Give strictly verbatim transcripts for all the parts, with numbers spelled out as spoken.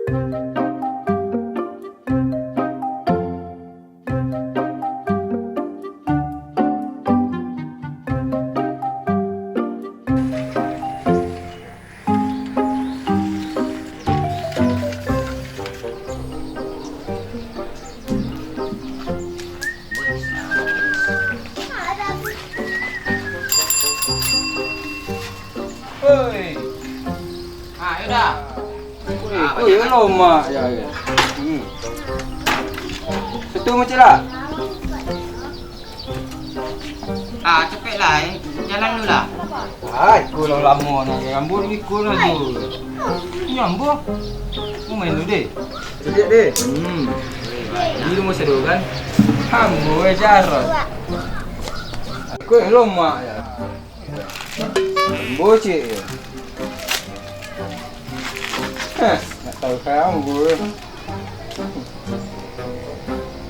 Hoi. Ah, yo dah. Woi, ah, kau banyak yo kan? Lomak ya, ya. Hmm. Situ macam lah. Ah, capek lah, eh. Jalan dulu lah. Ai, kau lah lamo nak, ya. Ambo dulu ikut lah tu. Ini ambo. Kau main dulu deh. Cekik deh. Hmm. Ini rumah sedo kan? Ambo, eh, jarang. Kau yang lomak ya. Bocik je. Heh, nak tahu kan ambo.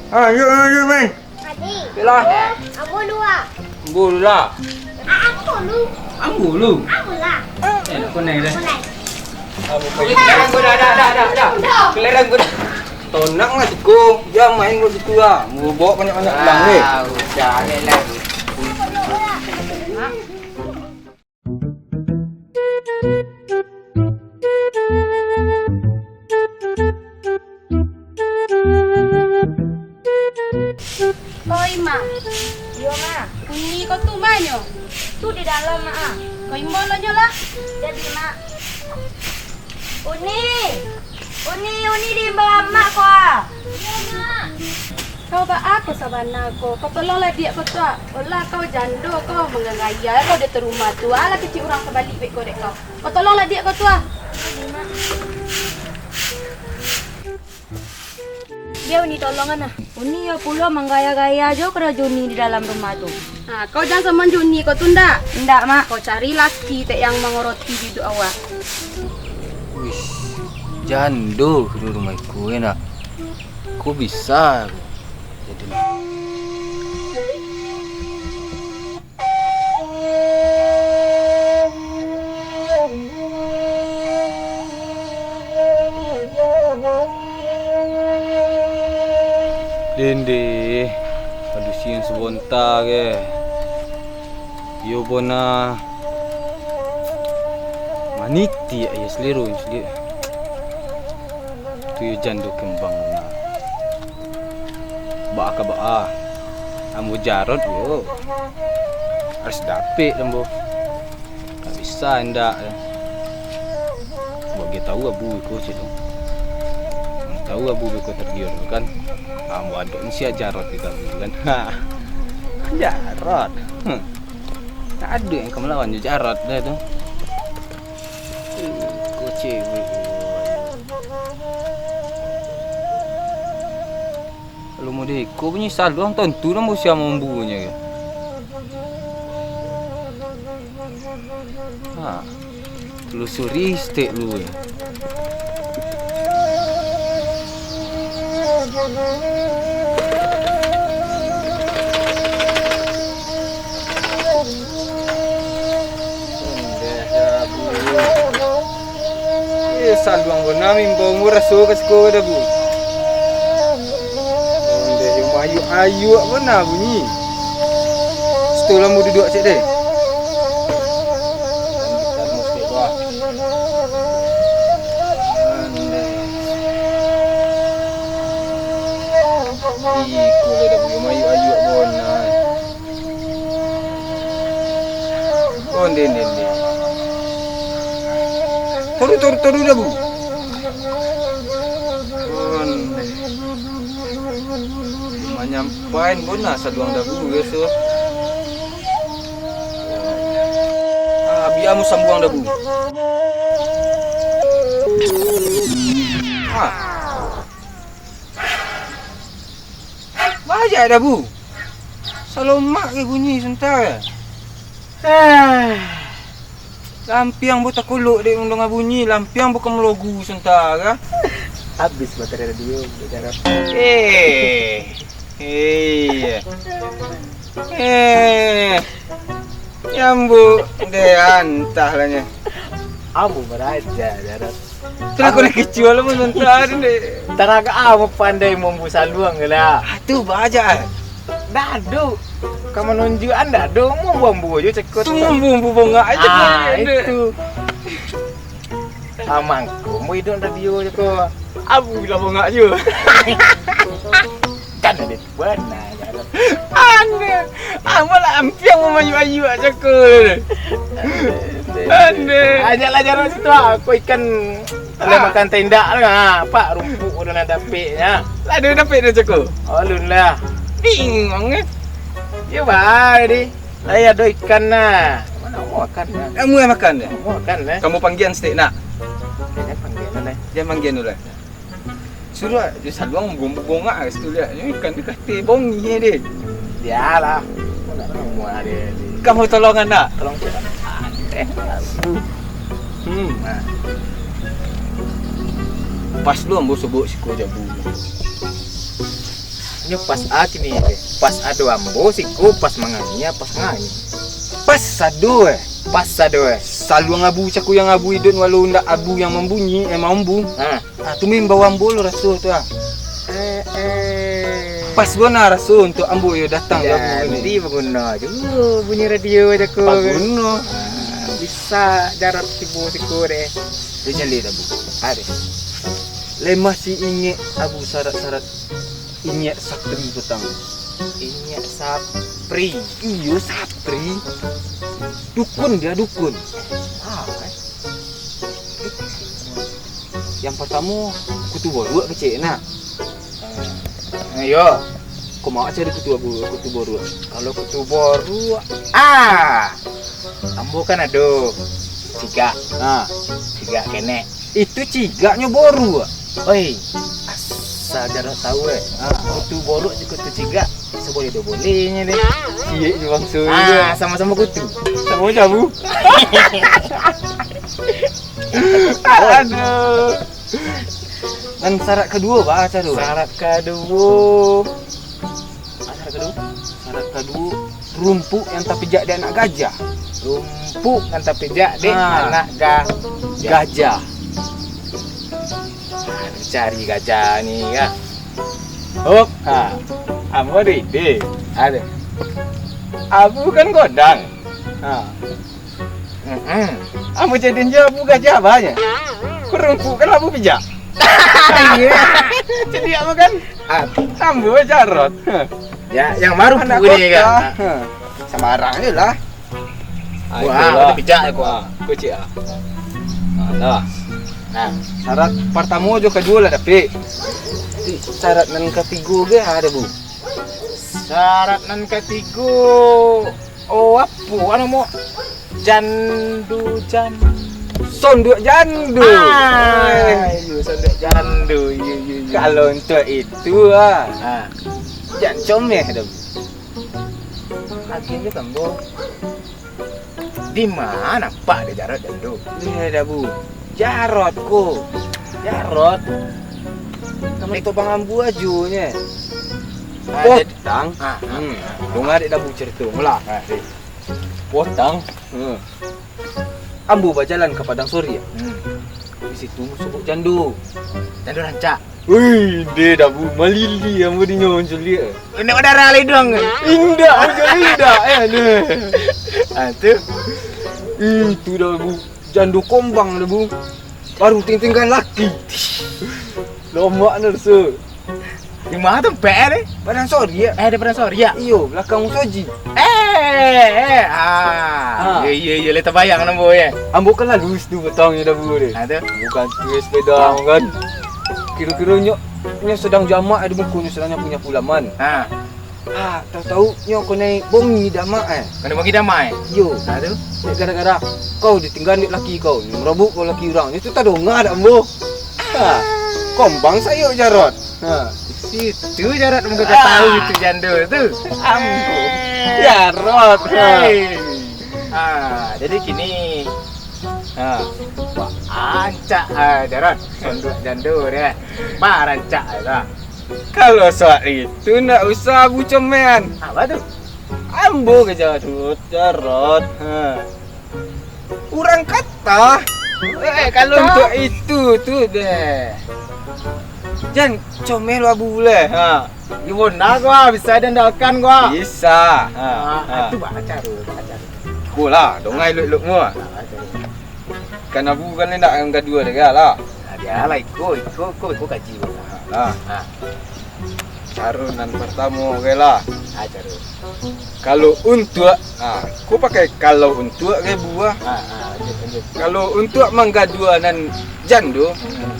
Ah, yuk, yuk, yuk, main. Adik. Yalah. Ambo dua. Ambo dulu lah. Ah, ambo dulu. Ambo dulu. Ambo lah. Eh, nak koneng deh. Koneng. Kelereng ko dah, dah, dah, dah, dah. Kelereng ko dah. Tonang lah siko. Jan main ko situ lah. Ambo bawa banyak-banyak pulang deh. Ah, udah, deh lah. Oi, Mak. Iyo, Mak. Uni ko tu ma nyo? Tu di dalam, Mak, ah. Ko imbau lo nyo lah. Jadi, Mak. Uni! Uni, Uni diimbau amak ko, ah. Iyo, Mak. Kau baa ko sabana ko? Kau tolonglah diak ko tu, ah. Olah kau jando, kau manggagaya kau di rumah tu. Alah kecek urang sabalik bek ko dek kau. Kau tolonglah diak ko tu, ah. Bia Uni tolongan, ah. Uni yo pulo manggaya-gaya jo karajo Uni di dalam rumah tu. Ha, kau jan samo jo Uni ko tu ndak? Ndak, Mak. Kau cari laki tek yang mangoroti iduik awak. Wis, jando di rumah iko, enak. Ko bisa ko. Jadi. Dendeh, padusi nan sabonta ke. Iyo bona. Manitiak aia salero caliak. Tu yo jando kambang nah. Baa ka baa. Ambo Jarot yo. Harus dapek ambo. Ndak bisa indak. Bagi tahu abu iko cek tu. Tahu abu iko tergiur tu kan. Ambo adok ni siap Jarot di dalam tu kan. Jarot. Hmm. Tak ada yang ka malawan jo Jarot dah tu. Ko cewek. Kalau model iko bunyi saluang, tantu namo sia mambunyo ke. Ha. Telusuri stek lu. Eh, saluang ko nami bau murah so ka siko ka dabu. Ondeh, yo mayuak-ayuak bana bunyi. Situ lah ambo duduak cek deh. Ondeh. Iko lah dabu, yo mayuak-ayuak bana. Ondeh, ondeh, ondeh. Toru, toru, toru dabu. Ondeh. Manyampain bona saluang dabu, biaso. Ah, bia ambo sambuang dabu. Ah. Baa dabu. Salomak ke bunyi santa. Ah. Lampiang ambo takolok dek mandanga bunyi, lampiang ambo ka malogu santa ka. Habis bateri radio, bicara. Eh. Eh. Eh. Nyambuk deh, antahlah nyo. Ambo baraja, Jarot. Itulah kau nak kicuah lah, mantari deh. Taragak ah, mau pandai mambu saluang ke lah. Ah, tu baja. Dah ado. Ka manunjuakan dah ado, mau mambu aja ceko tu. Mambu-mambu bongak aja. Ah, itu. Amang, kau mau hidup radio je kau. Abu bilang bongak je. Kan ada. Bana, Jarot. Aneh. Apo lah ampiang mamayuak-ayuak cako. Aneh. Ajaklah Jarot situ ah. Ko ikan lah makan tendak lah. Pak rumpuk udah nak dapik nya. Lah ado dapik dah cako. Alun lah. Bingung eh. Yo bah di. Lah ado ikan nah. Mana mau makan nah. Kamu yang makan deh. Mau makan nah. Kamu panggian stik nak. Jangan panggian lah. Jangan panggian dulu. Suruah jo saluang bongak-bongak ka situ liak. Nyo ikan tu kateh bongi deh. Bialah. Kau nak tolong mua dia. Kamu tolongan nak? Tolong tu. Eh, aku. Hmm. Nah. Pas lu ambo sobok siko jabu. Nyo pas a kini deh. Pas ado ambo siko pas mangangi, pas mangangi. Pas sado eh. Pas sado eh. Saluang abu cako yang abu idon walau ndak abu yang mambunyi eh mambu. Ha. Ah, tu mah imbau ambo lo raso tu ah. Eh, eh. Pas bana raso untuak ambo yo datang ka bunyi. Jadi baguno juo bunyi radio cako. Baguno. Ah, bisa Jarot tibo siko deh. Dia jaleh dah bu. Ado. Lai masih ingek abu sarat-sarat ingek Sapri patang. Ingek Sapri. Iyo, Sapri. Dukun dia, dukun. Ah, kan. Yang pertamo, kutu boruak kecek nak. Eh, iyo. Kau mau cari kutu abu, kutu boruak. Kalau kutu boruak, ah, ambo kan ado cigak. Ha. Cigak kenek. Itu cigaknyo boruak. Oi, asa Jarot tahu eh. Ha. Kutu boruak jo kutu cigak, saboleh dua boleh nyo deh. Ciek jo bangso. Ah, samo-samo kutu. Samo jabu. Aduh. Nan syarat kaduo ba caro? Syarat kaduo. Ah, syarat kaduo. Syarat kaduo, rumpuk yang tapijak dek anak gajah. Rumpuk yang tapijak dek anak ga-, gajah. Ah, cari gajah ni ya. Hop, ha. Ambo ado ide. Ado. Abu kan godang. Ha. Mm-mm. Ambo jadian jo abu gajah banyak. Kurumpukkan abu pijak. Iya. Jadi abu kan? Ah, ambo Jarot. Ya, yang baru anak kota. Ha. Sembarang je lah. Ah, wah, itulah. Udah pijak ya, kok. Ah, kocik ah. Ah, dah. Nah, syarat pertama jo kedua lah dapik. Syarat nan ketiga ge ada, Bu. Syarat nan ketiga, oh, apa anu mo? Jandu, jan-, sonduak jandu. Ah, iyo, sonduak jandu. Iyo, iyo, iyo. Kalau untuk itu, ah, ah, jan comeh dah. Akhirnya kan, Bo. Di ma nampak dek Jarot jandu? Iya dah, Bu. Jarot ko. Jarot. Sama di tobang ambu ajo nye. Ah, jadi potang. Ah, ah. Hmm. Dengar dek dah, Bu, cerita. Mula. Ah, dek. Potang. Hmm. Ambo bajalan ka Padang Soria. Hmm. Di situ sobok jandu. Jandu rancak. Wih, deh dah, Bu, malili ambo dinyo manculik. Indak badarah lah iduang. Indak, macam indak, eh, deh. Ah, tu. Itu dah, Bu. Jandu kombang dah, Bu. Baru ting-tingkan laki. Lomak dah, su. Di mana tu, P R, eh? Padang Soria. Eh, di Padang Soria. Iyo, belakang Musoji. Eh, eh, ah. Ah. Iya, iya, iya, lah tabayang namo, ya. Ambo kan lalu situ petang je dah, Bu, deh. Ah, tu. Bukan tu sepeda, kan. Kiro-kiro nyo, nyo sedang jamak di muko, nyo sedang nyapu nyapu laman. Ha. Ah, tahu-tahu nyo konai bongi damak, eh. Konai bongi damak, eh? Yo. Ha, tu? Dek gara-gara kau ditinggal dek laki kau, nyo merobok kau laki urang. Itu tadonga dak, ambo? Ha. Kombang sayok Jarot. Ha. Itu Jarot mungkin kau tahu itu jando tu. Ambo. Jarot. Ha. Hei. Ha, jadi kini, ha, ba rancak, ha, Jarot. Sonduak jando dia. Ba rancak, ha. Kalau soal itu ndak usah Bu Comean. Apa tu? Ambo ka Jarot, Jarot. Ha. Urang kata, Eh, kalau untuak itu tu deh. Jan comeh lo Abu lai. Ha. Gimana gua? Bisa diandalkan gua? Bisa. Ha. Ah, ha. Tu baa caro, baa caro. Iko lah, dongai elok-elok mua. Ah, baa caro. Kan Abu kan indak gadua dek lah. Nah, bialah iko, iko, iko, iko kaji gua. Nah. Ha. Caro nan partamo ge lah. Ah, caro. Kalau untuak, ah, ko pakai kalau untuak ge buah. Ah, ah, lanjut, lanjut. Kalau untuak manggadua nan jando, hmm,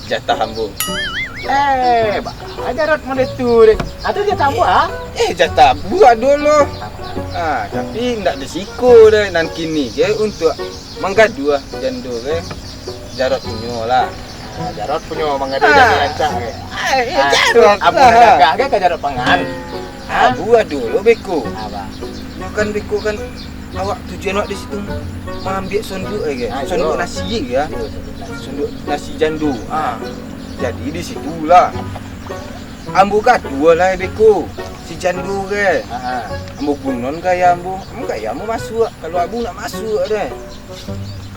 jatah ambo. Eh, baa jarot model tu deh. Atau jatah ambo, ah? Eh, jatah buah dulu. Ah, tapi ndak di siko deh nan kini ge untuak manggadua jando ge. Jarot punyo lah. Ah, jarot punyo manggadua jando rancak ge. Ah, eh, ah, jarot ambo lah. Nak gagah ge ka jarot pangan. Ah, buah dulu beko. Apa? Nyo kan beko kan awak tujuan awak di situ maambiak sonduak ge. Ah, sonduak nasi ge. Iyo, sonduak nasi. Sonduak nasi jando. Ah. Jadi di situlah. Ambo gadua lah beko. Si jando ge. Ah, ah. Ambo gunoan gaya ambo. Ambo gaya ambo masuak. Kalau Abu ndak masuak deh.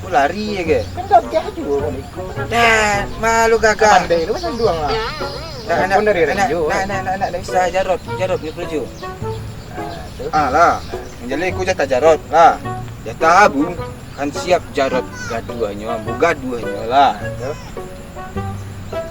Ko lari je ke? Kan gagah juo kan iko. Dah, malu gagah. Pandai tu pasal duang lah. Nak, nak, dari nak, radio, nak, kan? Nak, nak, nak, nak bisa jarot, jarot ni kerja. Ah, tu. Ah, lah. Yang jaleh ko jatah jarot lah. Jatah Abu kan siap jarot gaduahnyo, ambo gaduahnyo lah. Ah, tu.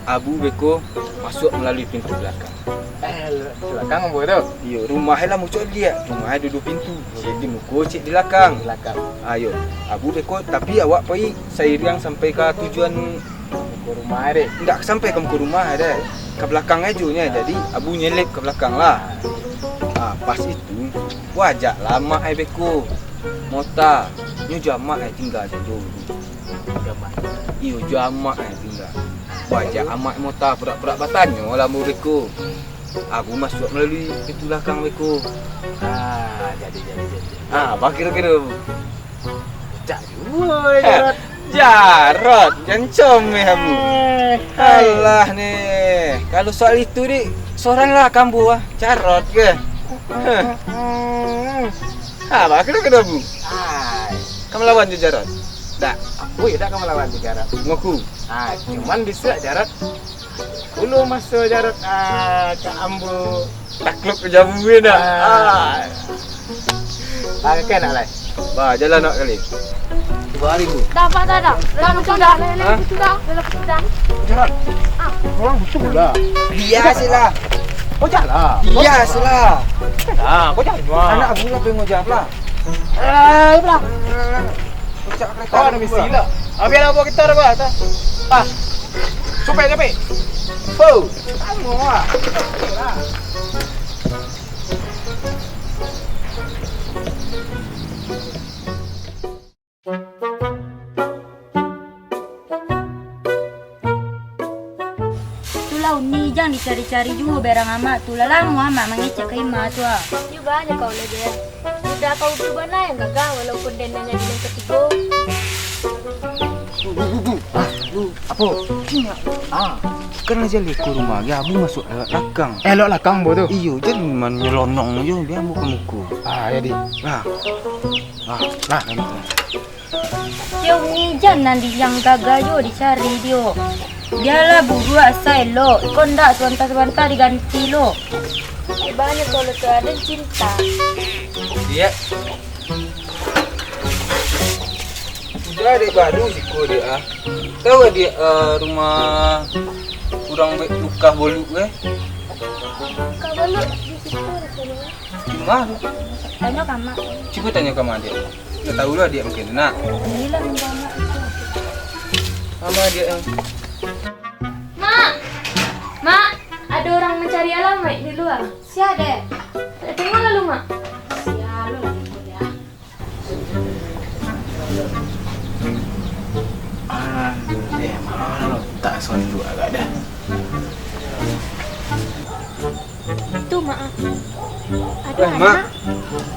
Abu beko masuak malalui pintu balakang. Eh, balakang ambo tu? Iyo, rumah lah muncul liak. Rumah ado duo pintu. Cik di muko, cik di balakang. Di balakang. Ayo, Abu beko, tapi awak pai sairiang sampai ka tujuan. Muko rumah deh. Indak sampai ka muko rumah deh. Ka balakang ajo nyo. Jadi Abu nyelip ka balakang lah. Ah, pas itu, wajaklah amak ai beko. Mota, nyo jo amak ai tingga jando. Iyo, jo amak ai tingga. Wajak amak mota purak-purak batanyo lah ambo beko. Abu masuak malalui pintu balakang beko. Ah, jadi, jadi, jadi. Ah, bakiro-kiro. Cak juo, eh, jarot. Jarot, jan comeh Abu. Eh, hai. Alah ni. Kalau soal itu, Dik, soranlah kambuah. Jarot ke? Heh. Ah, bakiro-kiro Abu. Ai. Ka malawan jo jarot? Dak. Ambo indak ka malawan jo jarot. Ngaku. Ah, cuman bisa jarot. Dulu maso jarot, ah, ka ambo takluk ka jabu ni dak? Ah. Ah, kan nak lai. Bah, jalan nak kali. Tiba hari tu. Dah, Pak, dah, dah. Dah, dah, dah. Hah? Dah, dah, dah. Jarot. Ah. Orang busuk dah. Biasalah. Kau jalan. Biasalah. Ah, kau jalan. Anak Abu lah pengen ngojak lah. Eh, lah. Kocak kereta. Oh, ado misi lah. Ambil lah buah gitar apa? Ah. Supek, supek. Oh. Anu ah. Tu lah Uni, jan dicari-cari juo barang amak tu. Lah lamo amak mangecek ka Ima tu ah. Iyo banyak kau lah, Jaya. Udah kau tu bana yang gagah, walaupun den hanya di yang ketigo. Bu, bu, bu, bu. Ah, lu. Apo? Cina. Ah. Kan aja leko rumah, ya, Abu masuk lewat lakang. Eh, lewat lakang, Bu, tu? Iyo, jan manyelonong jo, biar Abu ka muko. Ah, ya, Dik. Ah. Ah, nah, nah, nah. Yo, Uni, jan nan di yang gagah yo dicari dio. Bialah buruak asa elok, iko ndak sabanta-sabanta diganti lo. Banyak kalau tu ado cinta. Diak. Udah dek baru siko dek ah. Tahu dek ah, rumah urang bek lukah boluk eh? Lukah boluk di situ rupanya. Di ma tu? Tanyo ka mak. Cubo tanyo ka mak diak. Ndak tahu lah diak mungkin nak. Inilah rumah mak itu. Sama diak yang. Mak! Mak! Ada orang mencari alamat di luar. Sia deh? Tak tengok lalu, Mak. Sia lu lagi kuliah. Ah, eh, maaf, tak sonduak agak dah. Tu, Mak. Aduh, eh, Mak.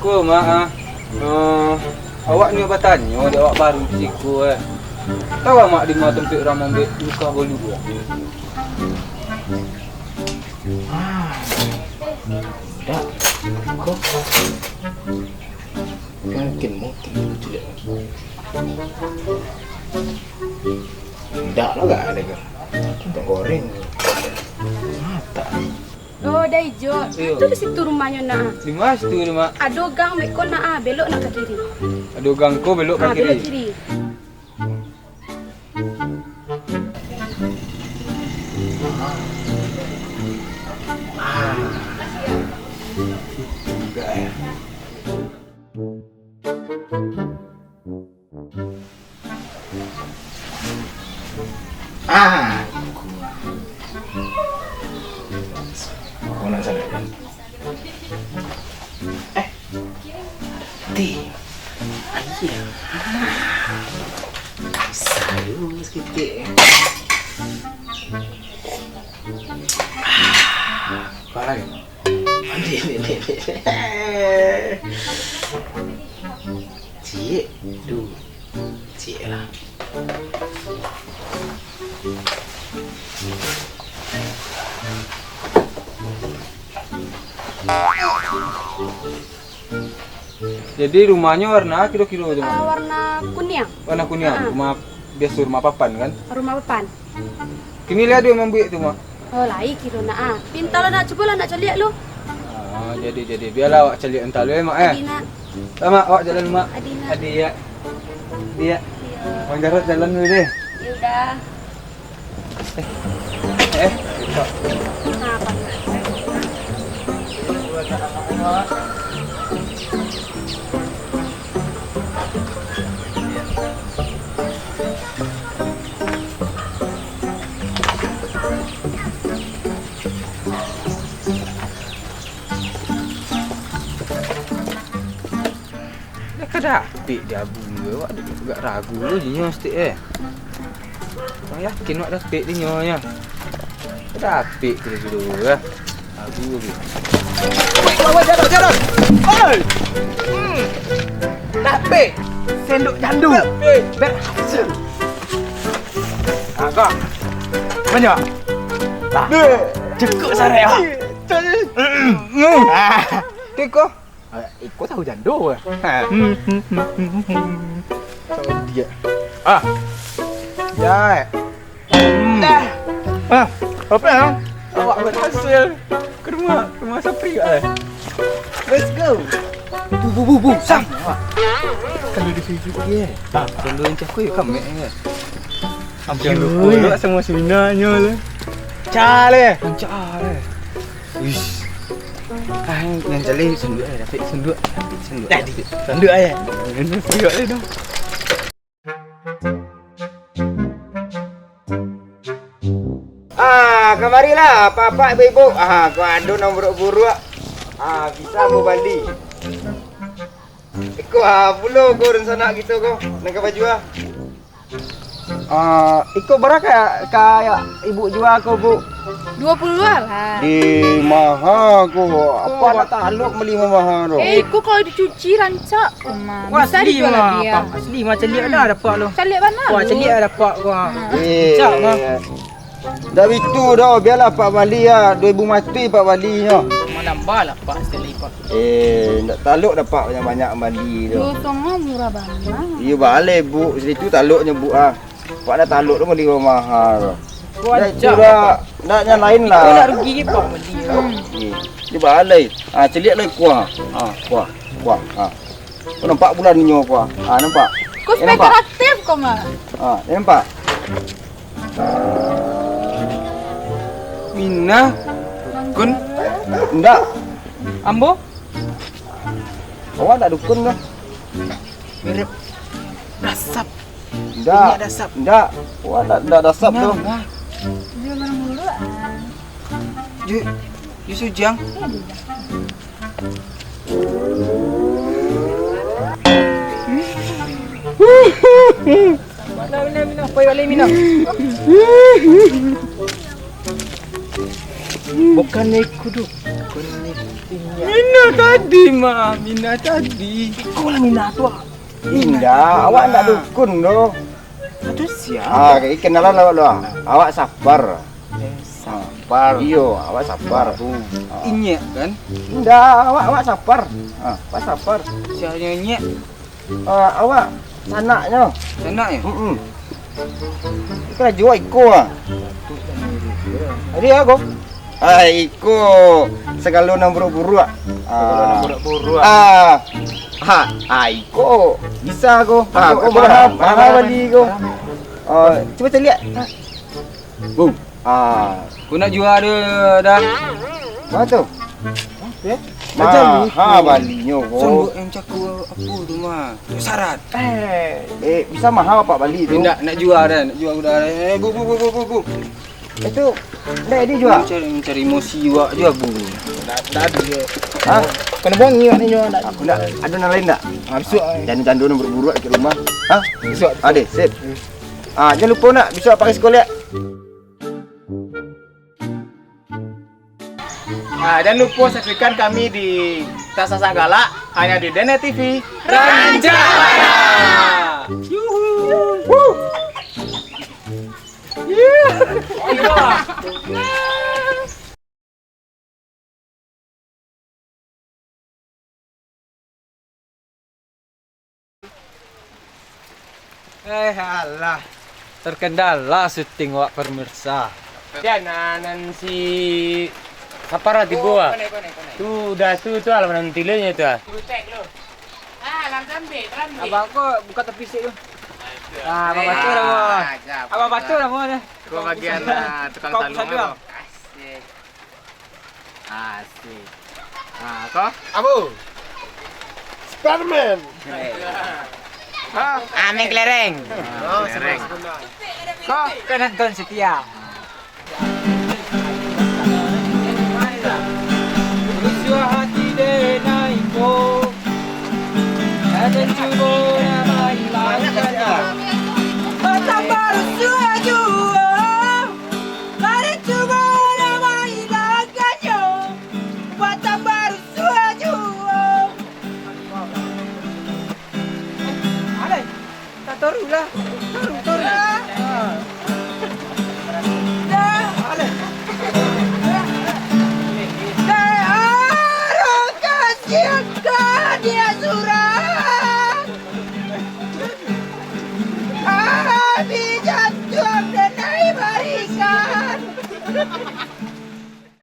Ko, Mak, ah. Eh, awak nyo batanyo, dek awak baru di siko, eh. Tahu Mak di ma tampek urang mambek lukah bolu tu? Ah, dak. Ko. Mungkin, mungkin, mungkin. Indak lah, gak ado ko. Kentang goreng. Matak. Oh, Dai Jo. Iyo. Tu di situ rumahnyo, nak. Di ma situ rumah? Ado gang mek ko, nak, ah, belok nak ka kiri. Ado gang ko belok ka kiri. Ah, belok kiri. Ah, kuah. Kuah nak salah. Eh, ti. Aia. Ah. Salah sakitik. Ah, kuah lai. Ciek, tu. Ciek lah. Jadi, rumahnyo warna kiro-kiro tu? Ah, warna kuniang. Warna kuniang. Ah. Rumah biaso, rumah papan, kan? Rumah papan. Kini liek ado mambuek tu, Mak. Oh, lai kiro nak, ah. Pinta lo nak, cubolah nak caliak lu. Ah, jadi, jadi. Bialah awak caliak anta lu, eh, Mak, eh. Adi nak. Ah, Mak, awak jalan, Mak. Adi nak. Adi, ya. Adi, ya. Iya. Bang Jarot jalan dulu deh. Ya udah. Eh. Eh. Nah, apa? Dah ka dapek di Abu ni, awak agak ragu lo jinyo saketek, eh. Bang yakin awak dapek dinyo nyo. Ka dapek kiro-kiro lah. Abu ni. Woi, woi, woi, jalan, jalan. Oi! Hmm. Dapek. Sendok jando. Dapek. Berhasil. Agak. Banyak. Lah. Dek. Cukup sarek, ah. Cari. Mm-mm. Ah. Tiko. Ah, iko tahu jando, ah. Ha. Tahu dia. Ah. Jai. Hmm. Dah. Ah, apa ya? Awak berhasil. Ke rumah, ke rumah Sapri, eh. Let's go. Bu, bu, bu, bu, Sam. Kalau di sini, eh. Ah, kalau yang cakap, ya, kamek, eh. Ambil Yoi. Dulu sama sebenarnya lah. Cale. Cale. Ish. Ah, yang, yang cale sunduk, eh, dapek sunduk, dapek sunduk. Dah, dapek sunduk, eh. Ini sunduk, eh, dong. Ah, kamarilah, apak-apak, ibu-ibu. Ah, kok ado nan buruak-buruak. Ah, bisa ambo bali. Iko, ah, pulo ko dunsanak kito ko, nan ka bajua. Ah, iko bara ka, ka ibu jua ko, Bu? Dua puluh lah. Di maha ko, apa nak talok bali maha tu? Eh, iko kalau dicuci rancak, Koma. Wah, bisa asli dijual mah, lagi, ya. Pak. Asli mah, caliak dah dapat lo. Caliak bana. Wah, caliak dah dapat ko. Hmm. Eh, rancak mah. Dak bitu doh, bialah Pak bali ah, duo ribu mati Pak bali nyo. Manambah lah Pak sekali Pak. Eh, ndak talok dapek banyak-banyak bali tu. Duo songo murah bana. Iyo baleh, Bu, situ taloknyo, Bu, ah. Pak dah talok tu bali rumah, ah. Dah itu dah, ndak yang lain lah. Itu dah rugi Pak bali. Hmm. Iyo baleh. Ah, caliak lai kuah. Ah, kuah, kuah. Ah. Ko nampak bulan inyo ko, ah. Ah, nampak. Ko eh, nampak. Spekulatif ko mah. Ah, nampak. Minah, kun. Ndak. Ambo? Awak ndak dukun kah? Mirip dasap. Ndak. Minyak dasap. Ndak. Awak ndak, ndak dasap tu. Nah, nah. Dia barang dulu, ah. Ju, ju sujang. Minah, minah, minah. Pai balik, minah. Bukan naik kudu. Minah tadi, mah. Minah tadi. Iko lah minah tu, ah. Indak, awak ndak dukun doh. Itu sia? Ah, kenalan awak dulu, ah. Awak Sapar. Eh, Sapar. Iyo, awak Sapar. Ah. Inyiak, kan? Indak, awak, awak Sapar. Ah, awak Sapar. Sia nyo inyiak? Ah, awak Sanaknyo. Sanak yo? Mm-mm. Iko lah juo iko ah. Jadi apo? Ah, iko sagalo nan buruak-buruak. Sagalo nan buruak-buruak. Ah. Ha, ah, iko bisa ko. Ah, ko mahal, mahal bali ko. Ah, cubo caliak. Bung. Ah. Ko nak jua ado, Da. Baa tu? Hah? Mahal balinyo ko. Sambuik nan cako apo tu mah? Tu sarat. Eh, bisa mahal apak bali tu. Indak, nak jua, Da, nak jua, Da. Eh, bu, bu, bu, bu, bu, bu. Itu, indak jadi jua. Mancari, mancari emosi awak jua, Bu. Ndak, ndak ado je. Hah? Kena bongi awak ni nyo, ndak. Aku ndak, ado nan lain ndak? Ah, bisuak, eh. Jando-jando nan buruak-buruak di rumah. Hah? Bisuak. Ado, sip. Ah, jan lupo nak, bisuak pakai siko liak. Ah, jan lupo saksikan kami di Tasasak Galak, hanya di Dene T V. Rancak Bana! Yuhu! Wuh! Yuh! Oh, iyo. Eh, alah. Terkendala syuting wak, pemirsa. Jan, ah, nan si Sapar lah tibo, ah. Tu, dah tu, tu alah nan tilanyo tu, ah. Ah, lam sampai, lam sampai. Abang ko buka tapi sik tu. Ah, abang batua lah, Bang. Ah, siap. Abang batua lah, Bang. Ko bagian, ah, tukang saluang tu. Asik. Asik. Ah, ko? Abu. Spiderman. Ah, Ameng Kelereng. Ah, kelereng. Ko? Penonton setia. Rusuah hati dek Naiko. Kadang cubo nak main-main sajo. Batambah rusuah juo. Kadang cubo nak main-main sajo. Batambah rusuah juo. Alai, tak taruh lah.